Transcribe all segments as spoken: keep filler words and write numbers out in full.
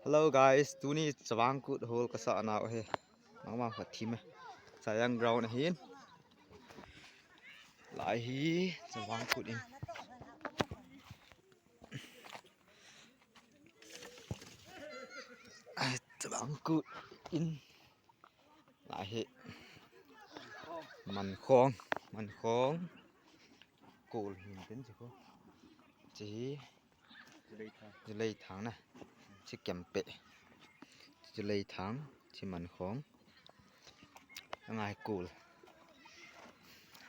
Hello guys, tuni Chavang Kut hol kasa nau ahi. Mama khat thim e. Sayang ground ahin. Lai hi Chavang Kut in. Ai, Chavang Kut in. Lai hi Mankhong, Mankhong. Kul hin tin chi ko. Chi hi Julei thang na. Chi kempe. Julei thang, chi Mankhong. Angai kul.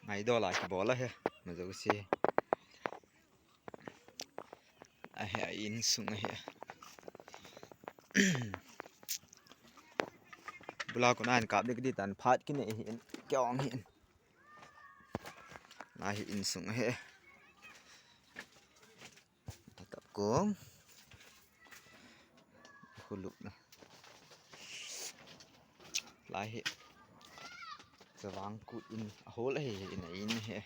Ngai do la ki bola he. Ma jo si. Ahi a insung ahi. Bula ko nan kap dik di tan phat kine hi in. Kyong hi in. Ahi insung ahi. Tatap kong. Huluk na. Lai hi. Chavang Kut in ahol ahi in a in hi.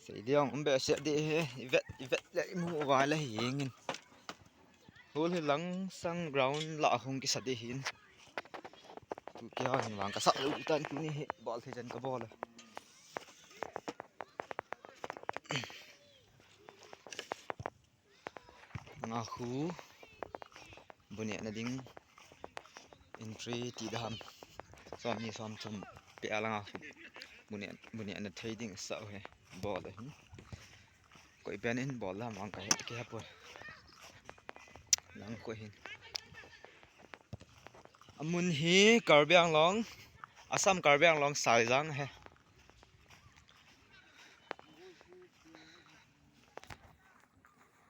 Sei diang um behseh di hi, i vet, i vet le i mu uva le hi jeng in. Hol hi lang sang ground la hung kisa di hin. Tu kia hin vang kasa lou tan tuni hi bol thei jan ka bol e. Nga khu bu nehna ding entry ti dam. Som ni som thum pe a la nga khu bu neh, bu nehna thei ding sa u he bol a hin. Koi pen in bol lam ang ka he, ke he poi. Lang koi hin. Amun hi Karbi Anglong, Assam Karbi Anglong Saijang he.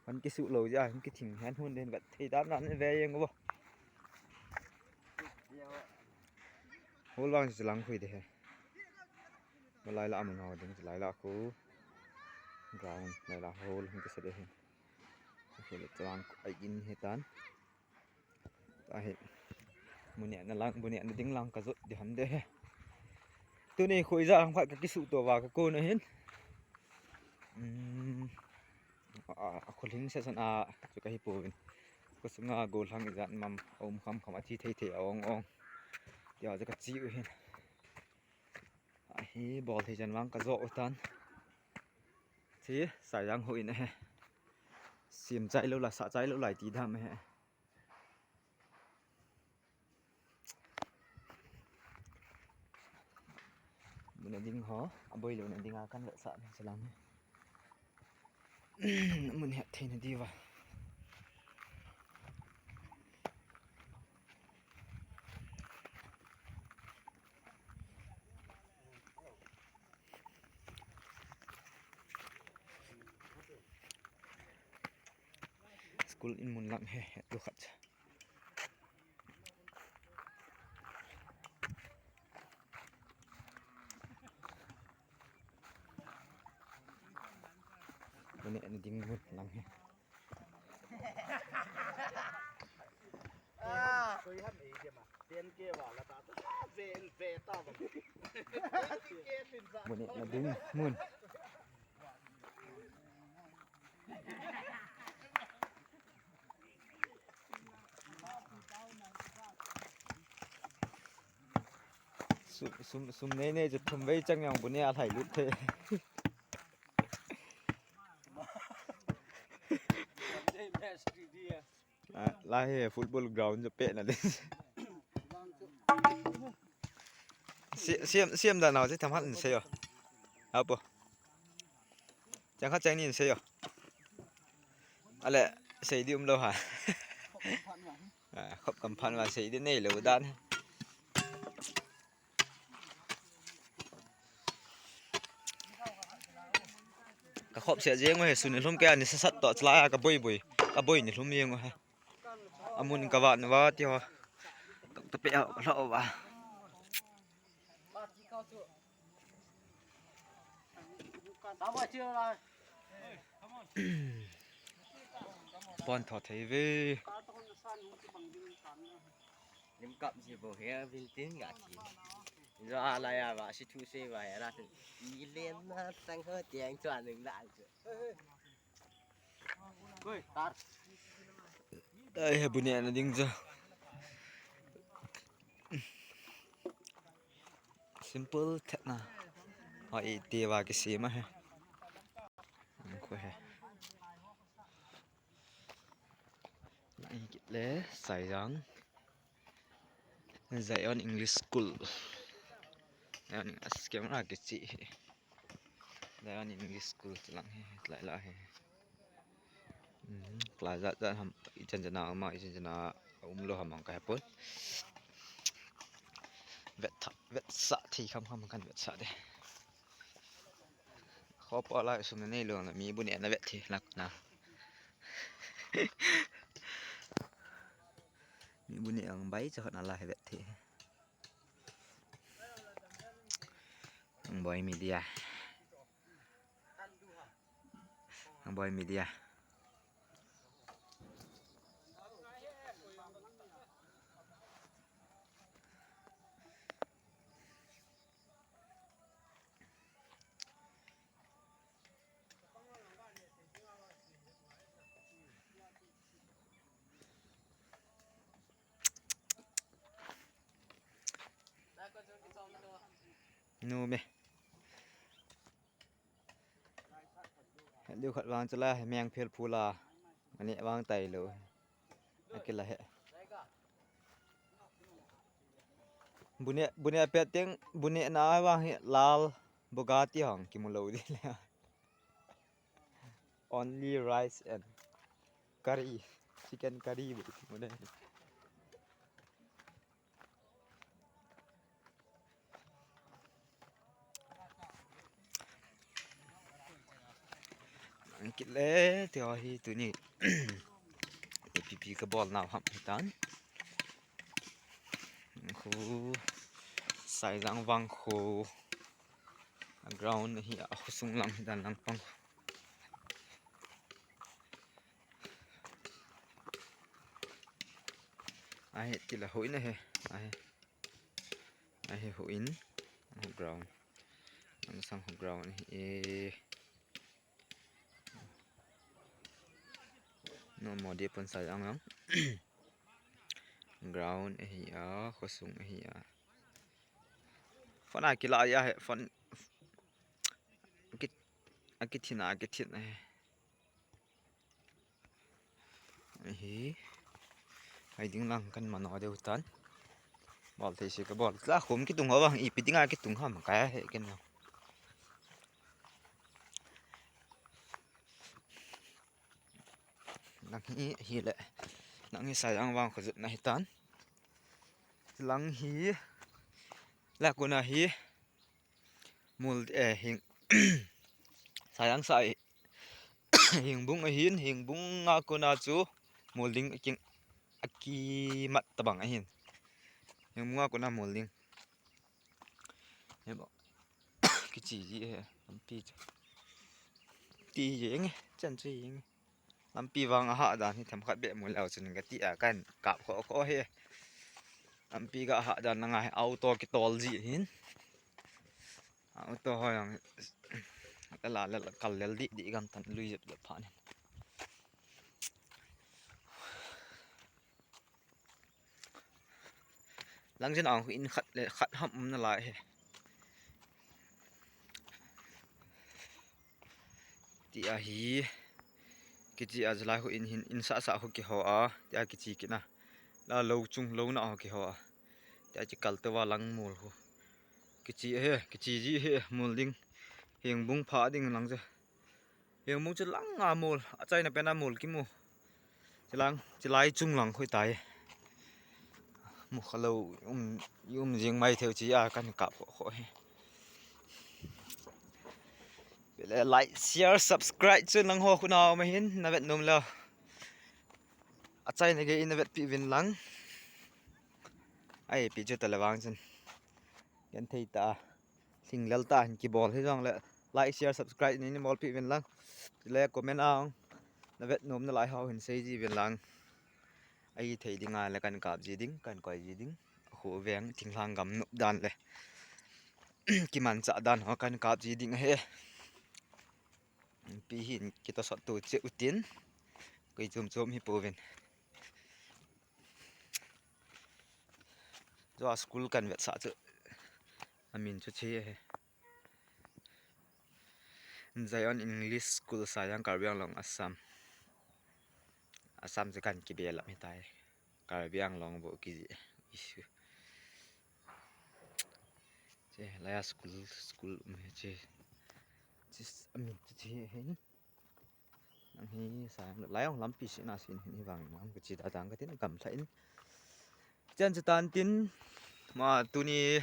Kan kisu lou ja, kan kithing hen hun den vet thei dan nan ve jeng bo. Hol vang chu lang khui de he. Malai la amun ho ding chu lai la khu. Ground lai la hol hung kisa de he. Khu le chang ai in he tan. Ahi. Bu nehna lang, bu nehna ding lang ka jot di han de he. Tuni khu ija lang phat ka kisu to va ka kon ahin. Um, a, a khulhing session a chu ka hi pouvin. Ka sunga gollhang ijat mam a um kham kham a chi thei thei a ong ong. Tia chu ka chi u hin. Ahi bol thei jan vang ka jo u tan. Chi Saijang ho in ahi. Sim chai lou la sa chai lou lai ti dam ahi. Mun a ding ho, a boi lou na ding a kan le sa ni salang. Mun het thei na diva. School in mun lang he, tu khat. Mane ani ding mun lang he. Mane na ding mun. Sum, sum, sum nei nei chu thum vei chang jong bu ne a lhai lut the. Ah, la hi football ground chu pet na le. Si, siam, siam da nau chu tham han sei o. Apo. Chang khat chang ni sei o. Ale, sei di um lou ha. Ah, khop kam phan va sei di nei lou dan. Ka khop sia jeng u he, sun ni lhum ke ani sasat to chala ka boi boi. Ka boi ni lhum jeng u he. Amun ka va nu va ti ho. Ka pe ho ka lho va. Pon tho thei ve. Lim kap ji bo he, vin tin ga ki. Jo a la ya ba, si thu se ba ya la. I len na sang ho tiang chuan ning la chu. Koi, tar. Ai, he bu nehna ding chu. Simple thetna. Hoi, iti va kisem ahi. Ko he. Lai kit le, Saijang. Zion English School. Zion English camera kichi hi. Zion English School tilang hi, lai la hi. Mhm, class jat jat ham, ichan chana ama, ichan chana umlou ham ang ka hepon. Vet tha, vetsah thei kham kham kan vetsah de. Khopa lai sum nei lo na mi bu nehna vet thei lak na. Mi bu neh ang bai cha khat na lai vet thei. Ang Boy Media. Ang Boy Media. Nu me. Diu khat vang chu la, meng phel phu la. Ani vang tai lo. Akila he. Bu neh, bu neh pet teng, bu nehna vang hi lal Bugatti hong kimu lo di le. Only rice and curry, chicken curry bu kimu de. Ang kit le, tiho hi tuni. Ipi ipi kabol nau ham hitan. Khu Saijang vang khu. A ground hi a khosung lang hitan lang pang. Ahi, ti la hoi na he. Ahi. Ahi hoi in. Ahi ground. Ang sang ho ground hi e. No mo di pon Saijang lang. Ground ahi a, khosung ahi a. Phone a kila ya he, phone. Akit, akit thina, akit thina he. Hi. Hai ding lang kan mano deu tan. Bol thei si kabol. La khum kitung ho bang ipi dinga kitung ham kaya he ken. Lang hi, hi le. Lang hi Saijang vang khojut na hitan. Lang hi. La kuna hi. Mul, eh, hing, Saijang sa, hingbung ahin, hingbung a kona chu mul ding aking, akimat tabang ahin. Hingbung a kona mul ding. Hebo. Kichi ji he, lampi chu. Ti jeng e, chan chu jeng e. Lampi vang ahah dan hi themkhat beh mu leu chun kati a kan kap kho kho hi. Lampi ga hah dan langa hi auto kitol ji hin. Auto ho jong la la la kal lel di di gam tan lui jep jep pha ni. Lang jen ang in khat le khat ham um na lai he. Ti ahi. Kichi a jalai ho in hin in sa sa ho kiho a. Ti a kichi kina. La lo chung lo na ho kiho a. Ti a chi kal to va lang mul ho. Kichi he, kichi ji he mul ding. Hingbung pha ding lang je. Hingbung chu lang a mul, achaina pen a mul kimu. Chilang, chilai chung lang khoi tai. Mu kha lo, um, um jing mai theu chi a kan kap kho kho hi. Bele like, share, subscribe chu nang ho khuna ma hin na vet nom lo. Achaina gei in na vet pi vin lang. Ai, pi chu ta le vang chun. Ken thei ta. Thinglel ta hin kibol hi jong le like, share, subscribe ni ni mol pi vin lang. Le comment a ong. Na vet nom na lai ho hin sei ji vin lang. Ahi thei dinga le kan kap ji ding, kan koi ji ding. Akhu veng thinglhang gam nop dan le kimanchah dan ho kan kap ji ding ahi. Pi hin kitosot to che utin. Koi chom chom hi pouvin. Joa school kan vetsah chu amin chu che ahi. Zion English School, Sayang, Karbi Anglong, Assam. Assam chu kan kibe lam hitai. Karbi Anglong bou kiji issue. Che laiya school, school um hi che. Che amin chu che hin. Nang hi sang lai ong lampi sina sin hin hi vang nang ka chi da dang ka tin gamlha in. Chan chu tan tin ma tuni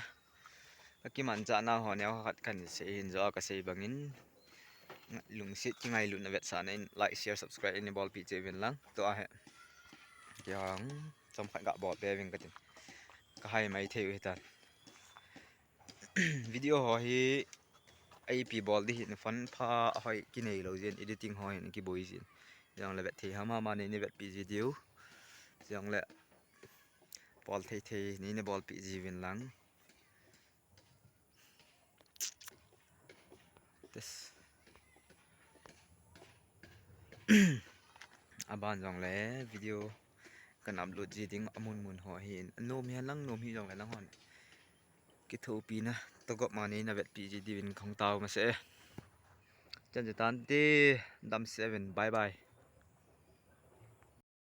ka kimanchah na ho neo khat kan sei hin jo ka sei bangin lungset kingailutna vetsahna in like, share, subscribe in bolpi che uvin lang. Tua hi kihang chomkhat ga bol pe ving ka tin. Ka hai mai thei u hitan. Video ho hi ipi bol di hin phone pha hoi kinei lou jin, editing ho hin kiboi jin. Jong le vet thei ham ham a nei ni vetpi ji diu. Jong le bol thei thei nei ni bolpi ji uvin lang. Tes. Aban jong le video kan upload ji ding amun mun ho hin. Nom hi lang nom hi jong le lang hon. Kithopi na togop ma nei na vetpi ji diuvin kong tao ma se. Chan chu tan te dam seven. Bye bye.